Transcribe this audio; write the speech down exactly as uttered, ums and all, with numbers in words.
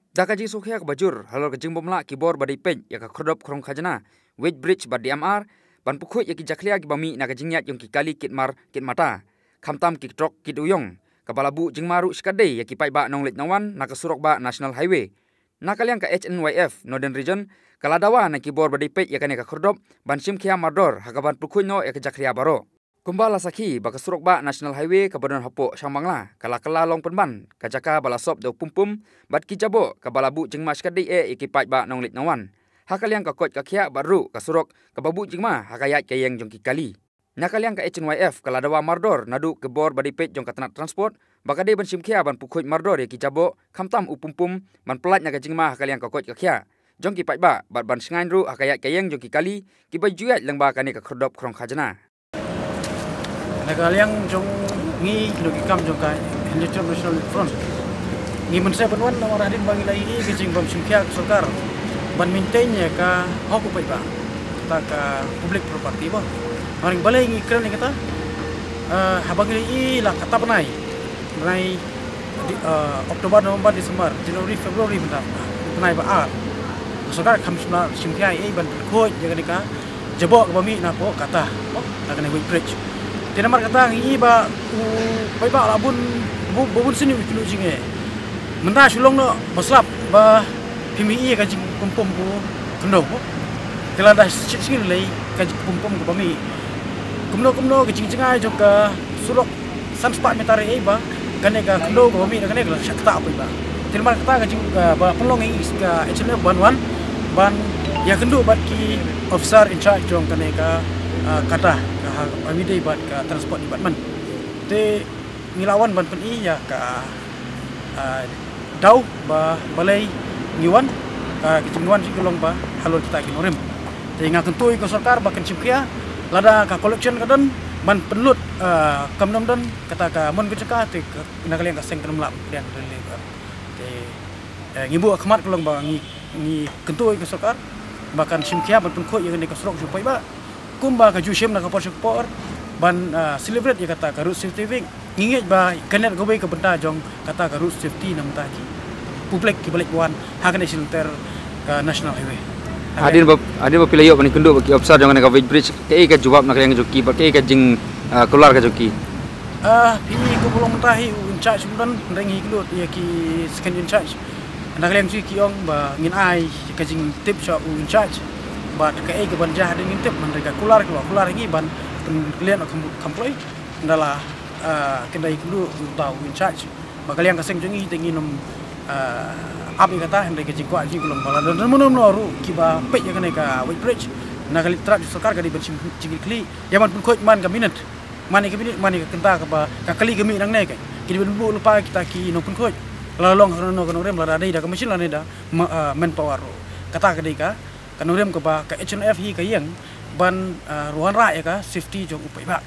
Da ka jingsngewkhia kaba jur halor ka jingbym lah ki bor ba dei peit ïa ka khyrdop khrong khajna, weighbridge bad D M R, ban pynkhuid ïa ki jakhlia kiba mih na ka jingïaid jong ki kali kit mar kit mata, khamtam ki trok ki dewïong, kaba la buh jingma ruh shikatdei ïa ki paidbah nongleit nongwan na ka surok bah National Highway. Na ka liang ka H N Y F Northern Region ka la dawa na ki bor ba dei peit ïa kane ka khyrdop ban shimkhia mardor ha kaban pynkhuid noh ïa ka jakhlia baroh. Kumba la sakhi ba ka surok bah National Highway kaba don hapoh Shangbangla ka la kylla long pynban ka jaka ba la sop da u pumpum bad ki jaboh, kaba la buh jingma shikatdei eh ïa ki paidbah nongleit nongwan. Ha ka liang ka koit ka khiah bad ruh ka surok kaba buh jingma ha ka ïaid ka ïeng jong ki kali. Na ka liang ka H N Y F ka la dawa mardor naduh ki bor ba dei peit jong ka tnat transport ba ka dei ban shimkhia ban pynkhuid mardor ïa ki jaboh, khamtam u pumpum, ban pyllait na ka jingma ha ka liang ka koit ka khiah jong ki paidbah bad ban shngaiñ ruh ha ka ïaid ka ïeng jong ki kali kiba ju ïaid lyngba kane ka khyrdop khrong khajna. Na ka liang jong ngi, kino ki kam jong ka Hynñiewtrep National Front, ngi mynshwa ban wan namar hadien ba ngi la ïohi ka jingbym shimkhia ka sorkar ban maintain ïa ka hok u paidbah, kata ka public property ba. Namar balei ngi kren ïa kata? Ah, haba ngi la ïohi la katta bnai, bnai di-, ah, October, November, December, January, February mynta, bnai ba ar, ka sorkar kam shym la shimkhia ei ei ban pynkhuid ïa kane ka jaboh kaba mih napoh kata, na kane weighbridge. Te namar kata ngi ïohi ba u paidbah la bun, bu-, ba bun sien u kylluid jingeh. Mynta shu long noh ba slap ba phim ïohi ka jingpumpum u khyndew. Te lada shit sngi lei ka jingpumpum kaba mih, kumno kumno ka jingjngai jong ka surok san spah meter ei ei ba kane ka khyndew kaba mih na kane ka la shah ktah u paidbah. Te namar kata ka jing, ah, ba pynlong ïa ka H N F ban wan ban ïakynduh bad ki officer in charge jong kane ka, ah, kata ka ha, ha midei bad ka transport department. Te ngi la wan ban pyni ïa ka, ah, daw ba balei ngi wan, ka, ka jingwan jong ngi ka long ba halor kita ki nongrim. Te nga kyntu ïa ka sorkar ba kan shimkhia, lada ka collection ka don ban pynlut, ah, kam don don kata ka mon ka jaka, te ka, na ka liang ka seng kan ym lah ban pdiang. Te, eh, ngi buh khmat ka long ba ngi, ngi kyntu ïa ka sorkar ba kan shimkhia ban pynkhuid ïa kane ka surok jong u paidbah. Kumba ka ju shim na ka por sha ka por ban, ah, celebrate ïa kata ka Road Safety Week, ngi ngeit ba kane ka dei kawei ka bynta jong kata ka road safety na ka bynta ki public kiba leit wan ha kane ka shnong ter ka National Highway. Hadien ba, hadien ba phi la ïoh ban ïakynduh bad ki officer jong kane ka weighbridge, kaei ka jubab na ka liang jong ki bad kaei ka jing, ah, kular ka jong ki? Ah, phi, kumba long mynta hi u in charge um don, hynrei ngi kylluid ïa ki second in charge. Na ka liang jong ki ong ba ngin ai ka jingtip sha u in charge bad kaei kaban jia hadien ngin tip, hynrei ka kular, ka kular ngi ban pynlong ïa ka kam, kam pyrthei. Nda la, ah, kynda ïakynduh uta u in charge. Ba ka liang ka seng jong ngi te ngin ym, ah, ap ïa kata, hynrei ka jingkwah jong ngi ka long ba lada don mano mano ruh kiba peit ïa kane ka weighbridge, na ka lynti jong sorkar ka dei ban shim jingkitkhlieh ïa ban pynkhuid man ka minit, man ïa ka minit, man ïa ka kynta kaba ka kali ka mih nangne, ka ki dei ban buh lypa kita ki nongpynkhuid. La long ha kano kano ka nongrim, lada dei da ka machine lane da ma-, ah, manpower ruh. Kata ka dei ka, ka nongrim kaba ka H N F hi ka ïeng ban, ah, wanrah ïa ka safety jong u paidbah.